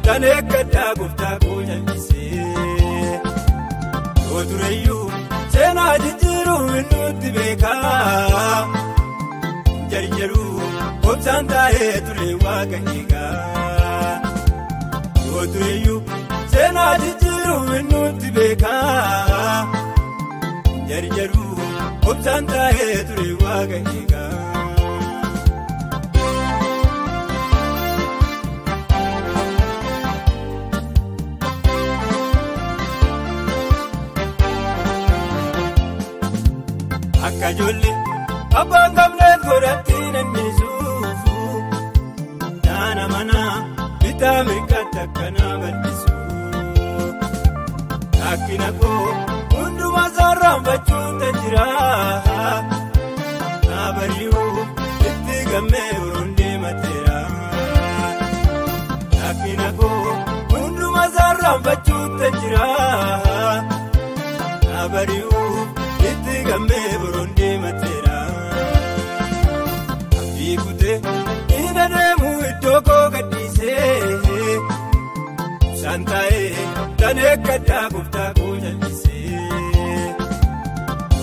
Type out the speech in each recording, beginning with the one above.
tan eeggadhaa gooftaa koo jallisee. Yoo tureyyuu seenaa jijjiiruu nutti beekaa. Jarjaruu obsaan taa'ee ture waaqa eegaa. Yoo tureyyuu seenaa jijjiiruu nutti beekaa. Jarjaruu obsaan taa'ee ture waaqa eegaa. Akka ijoollee abbaan qabneet godhatti nannisuufu naana mana bitaa mirgatti akkanaa bal'isu. Rakkina koo hundumaa sararaanfachuun tan jira. Naa bari'uu itti gammee horoon deemateera. Rakkina koo hundumaa sararaanfachuun tan jira. Naa bari'uu. Itti gammee boroon deemateera. Abdii kutee hin adeemu iddoo koo gadhiisee. Ibsaan taa'ee tan eeggadhaa gooftaa koo jallisee.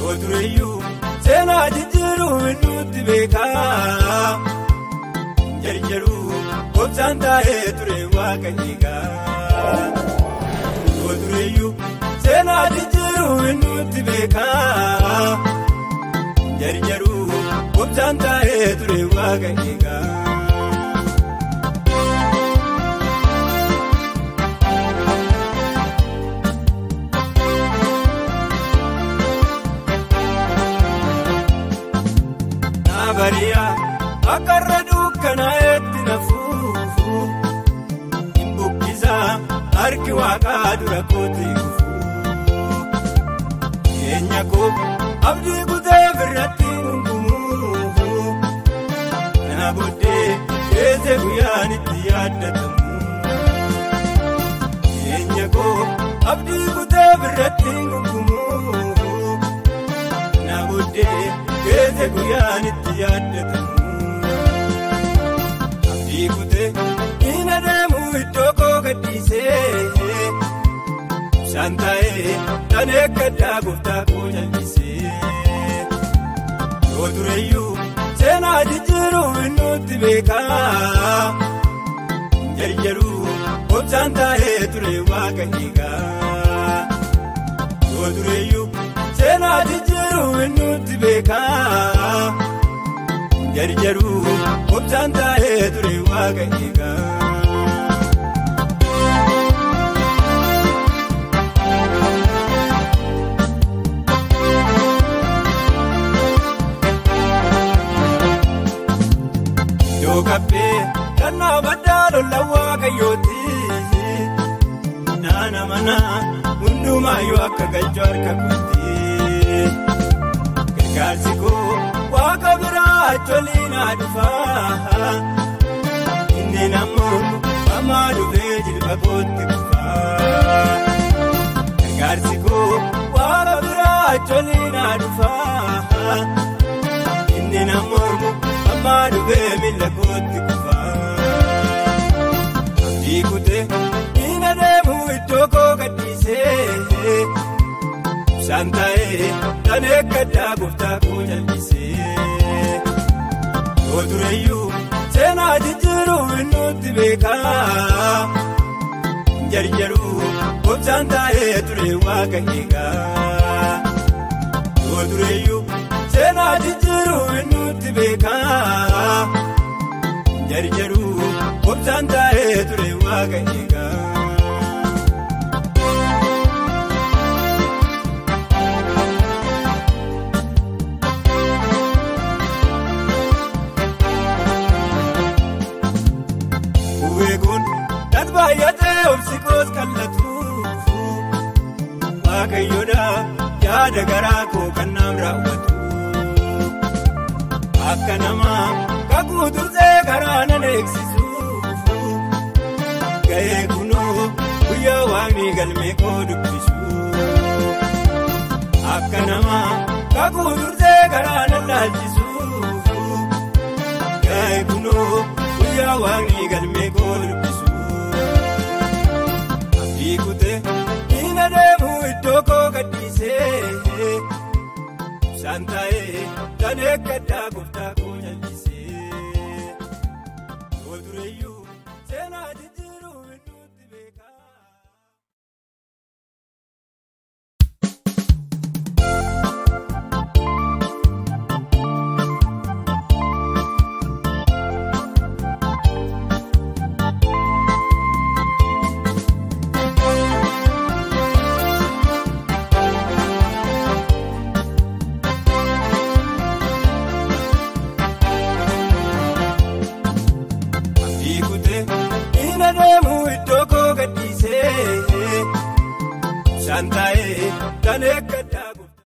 Yoo tureyyuu seenaa jijjiiruu nutti beekaa. Jarjaruu obsaan taa'ee ture waaqa eegaa. Yoo tureyyuu seenaa jijjiiruu nutti beekaa. Jarjaruu obsaan taa'ee ture waaqa eegaa. Naabariyaa akka irra dukkanaa'etti nafuufu hin bukkisaa harki waaqaa dura kootii kufu. Jireenya koo abdii kutee birratti gungumuufu kana booddee keessa guyyaan itti yaaddatamu. Jireenya koo abdii kutee birratti gungumuufu kana booddee keessa guyyaan itti yaaddatamu. Abdii kutee hin adeemu iddoo koo gadhiisee. Ibsaan taa'ee tan eeggadhaa gooftaa koo jallisee. Yoo tureyyuu seenaa jijjiiruu nutti beekaa. Jarjaruu obsaan taa'ee ture waaqa eegaa. Yoo tureyyuu seenaa jijjiiruu nutti beekaa. Jarjaruu obsaan taa'ee ture waaqa eegaa. Iddoo kabbee kan dhaabaddaa lola waaqayyooti. Naana mana hundumaayyuu akka galchuu harka kooti. Gargaarsi koo waaqa biraa acholiin naa dhufa. Inni namoonni ammaa dhufee jilba kootti kufa. Gargaarsi koo waaqa biraa acholiin naa dhufa. Inni namoonni ammaa dhufee miila kootti kufa. Abdii kutee hin adeemu iddoo koo gadhiisee. Ibsaan taa'ee tan eeggadhaa gooftaa koo jallisee. Yoo tureyyuu seenaa jijjiiruu nutti beekaa. Jarjaruu obsaan taa'ee ture waaqa eegaa. Yoo tureyyuu seenaa jijjiiruu nutti beekaa. Jarjaruu obsaan taa'ee ture waaqa eegaa. Uweeguun baay'atee obsi koos kallatuufu waaqayyoodha yaada garaa koo kan naam raawwatu. Akka namaa kakuu tursee karaa nan eegsisuufu ga'ee kunoo guyyaa waaqni galmee koo dubbisu. Akka namaa kakuu tursee karaa nan laalchisuufu ga'ee kunoo guyyaa waaqni galmee koo dubbisu. Shantaa'ee tan eeggadhaa gooftaa koo jallisee. Yoo dureeyyuu seenaa jijjiiruu hedduutti beekaa. Iddoo koo gadhiisee shantaa'ee kan eeggadhaa.